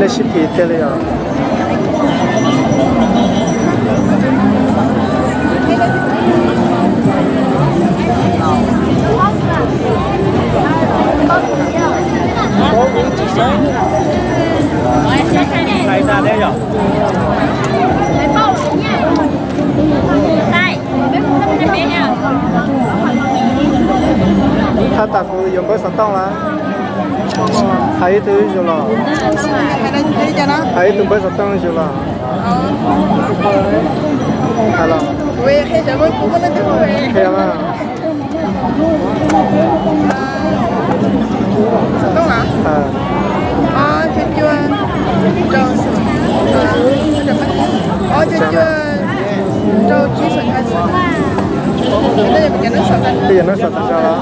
Sib phim tiag li os. Thaj tas kuv yuav npawb xov tooj lawm. Hais ib tug zus los. Hais ib tug npawb xov tooj zus los. Hais los. Qhia mas. Twb yog neb xav tag nrho los.